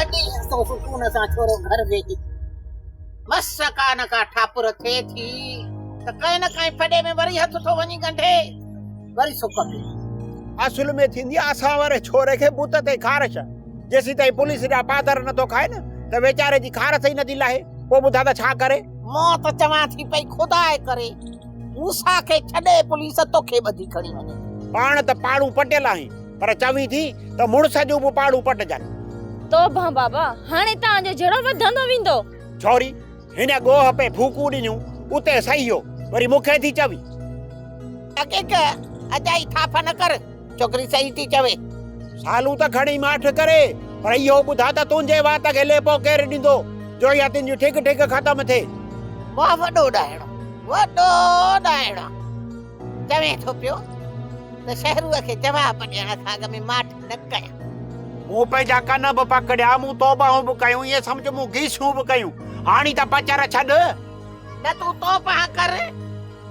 ٻه ڏينهن ٿو سڪون سان ڇورو گهر ويهي. مس ڪا نه ڪا ٺاپر ٿئي ٿي ته ڪنهن نه ڪنهن ڦڏي ۾ وري هٿ ٿو وڃي ڳنڍي. وري سڪ پئي. اصل ۾ ٿيندي اسان واري ڇوري کي بت تي خارش. جيسيتائين پوليس جا پادر نه ٿو کائي نه ته ويچاري جي خارس ئي نه ٿي لاهي. پوء ٻڌاء ته ڇا ڪري؟ مان ته چوان ٿي پئي خدا ڪري موسيٰ کي ڇڏي پوليس توکي ٻڌي کڻي وڃي. پاڻ ته پاڙون پٽيل آهين پر چوين ٿي ته مڙس جون به پاڙون پٽجن. توبهه بابا هاڻي توهان جو جهيڙو وڌندو ويندو. ڇوري هن ڳوهه پئي ڦوڪون ڏنيون اتي سهيو وري مون کي ٿي چوي. حقيق اجائي ٿاڦ نه ڪر ڇوڪري صحيح ٿي چوي. سالون ته کڻي ماٺ ڪري پر اهو ٻڌاء ته تنهنجي وات کي ليپو ڪير ڏيندو جو اها تنهنجي ٺڪ ٺڪ ختم ٿئي. مان وڏو ڏائڻو وڏو ڏائڻو چوين ٿو پيو ته شهروء کي جواب ڏيڻ کان اڳ ۾ ماٺ نه ڪيان. مون پنهنجا ڪن به پڪڙيا، مون توبهون به ڪيون، ائين سمجهه مون گيسون به ڪيون. هاڻي ته پچر ڇڏ. نه تون توبهه ڪر،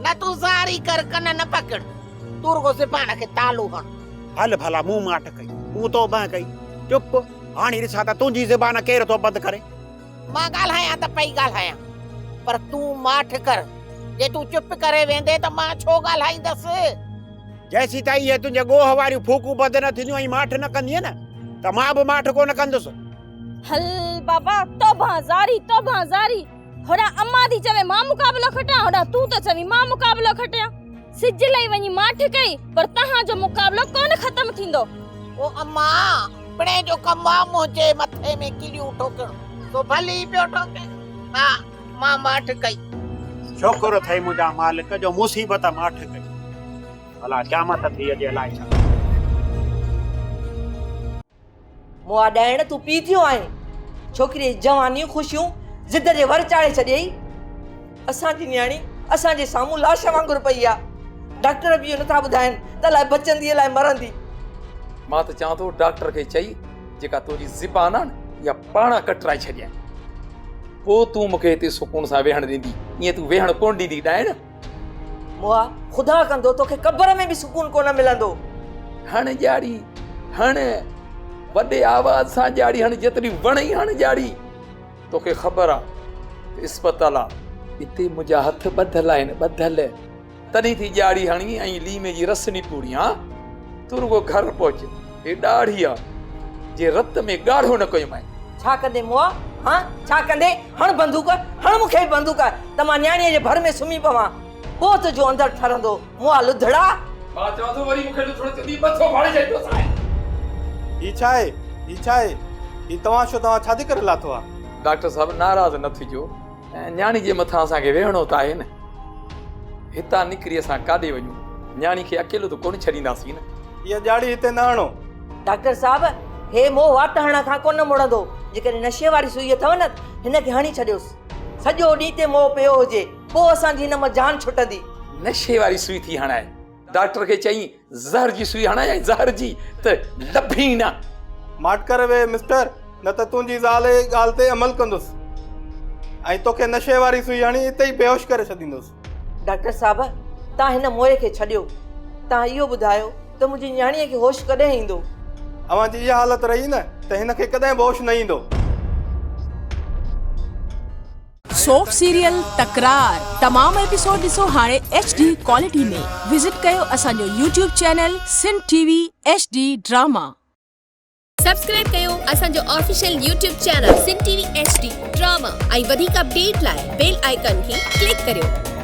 نه تون زاري ڪر، ڪن نه پڪڙ، تون رڳو زبان کي تالو هڻ. هل ڀلا مون ماٺ ڪئي، مون توبهه ڪئي، چپ، هاڻي ڏسان ته تنهنجي زبان ڪير ٿو بند ڪري. مان ڳالهايان ته پئي ڳالهايان، پر تون ماٺ ڪر. جي تون چپ ڪري ويندين ته مان ڇو ڳالهائيندس؟ جيسيتائين اهي تنهنجي ڳوهه واريون ڦوڪون بند نه ٿينديون ۽ ماٺ نه ڪندينء نه ته مان به ماٺ ڪونه ڪندس. هل بابا، توبهه زاري، توبهه زاري. هوڏانهن امان ٿي چوي مان مقابلو کٽيان، هوڏانهن تون ٿو چوين مان مقابلو کٽيان. سج لهي وڃي ماٺ ڪئي، پر توهان جو مقابلو ڪونه ختم ٿيندو. او امان، پڻهين جو ڪم آ منهنجي مٿي ۾ ڪليون ٺوڪڻ، سو ڀلي پيو ٺوڪي. ها، مان ماٺ ڪئي. شڪر اٿئي منهنجا مالڪ جو مصيبت ماٺ ڪئي. ڀلا قيامت ٿي اڄ الائي ڇا. مئا ڏائڻ تون پيء ٿيو آهين. ڇوڪريء جي جوانيون خوشيون ضد جي ور چاڙهي ڇڏيئي. اسان جي نياڻي اسان جي سامهون لاش وانگر پئي آ. ڊاڪٽر به اهو نٿا ٻڌائين ته الائي بچندي الائي مرندي. مان ته چوان ٿو ڊاڪٽر کي چئي جيڪا تنهنجي زبان آ نه اها پاڻ ڪٽرائي ڇڏيائين. پوء تون مون کي هتي سڪون سان ويهڻ ڏيندي. ائين تون ويهڻ ڪونه ڏيندي ڏائڻ. مئا، خدا ڪندو توکي قبر ۾ به سڪون ڪونه ملندو. هڻ ڄاڙي، هڻ، وڏي آواز سان ڄاڙي هڻ، جيتري وڻئي هڻ ڄاڙي. توکي خبر آ ته اسپتال آ، اتي منهنجا هٿ ٻڌل آهن، ٻڌل. تڏهن ٿي ڄاڙي هڻي ۽ ليمي جي رس نپوڙي ها. تون رڳو گهر پهچ، هي ڏاڙهي آ، جي رت ۾ ڳاڙهو نه ڪيومانء. ڇا ڪندين مئا، هان، ڇا ڪندين؟ هڻ بندوق، هڻ مون کي به بندوق ته مان نياڻيء جي ڀر ۾ سمهي پوان. پوء تنهنجو اندر ٺرندو، مئا لڌڙا! مان چوان ٿو وري مون کي لڌڙو چوندين، مٿو ڦاڙي ڇڏيندوسانء. هي ڇا آهي؟ هي ڇا آهي؟ هي توهان شو توهان ڇا جي ڪري لاٿو آ؟ ڊاڪٽر صاحب ناراض نه ٿجو، نياڻي جي مٿان اسان کي ويهڻو ته آهي نه. هتان نڪري اسان ڪاڏي وڃون؟ نياڻي کي اڪيلو ته ڪونه ڇڏينداسين نه. اها ڄاڙي هتي نه هڻو. ڊاڪٽر صاحب، هي موهه وات هڻڻ کان ڪونه مڙندو. جيڪڏهن نشي واري سوئي اٿئو نه، هن کي هڻي ڇڏيوس. سڄو ڏينهن تي موهه پيو هجي، پوء اسان جي هن مان جان ڇٽندي. نشي واري سوئي ٿي هڻائي. ڊاڪٽر کي چيائين، زهر جي سوئي هڻايائين، زهر جي ته لڀي نه. ماٺ ڪري ويهه مسٽر، نه ته تنهنجي زال جي ڳالهه تي عمل ڪندس ۽ توکي نشي واري سوئي هڻي اتي ئي بيهوش ڪري ڇڏيندس. ڊاڪٽر صاحب، توهان هن موئي کي ڇڏيو. توهان اهو ٻڌايو ته منهنجي نياڻيء کي هوش ڪڏهن ايندو؟ اوهان جي اها حالت رهي نه ته هن کي ڪڏهن به هوش نه ايندو. سوپ سيريل تڪرار تمام ايپيسوڊ ڏسو هاڻي ايڇ ڊي ڪوالٽي ۾ وزٽ ڪيو اسان جو YouTube channel Sindh T V H D drama. Subscribe ڪيو اسان جو official YouTube channel Sindh T V H D drama ۽ وڌيڪ اپڊيٽ لاء بيل آئيڪان کي ڪلڪ ڪريو.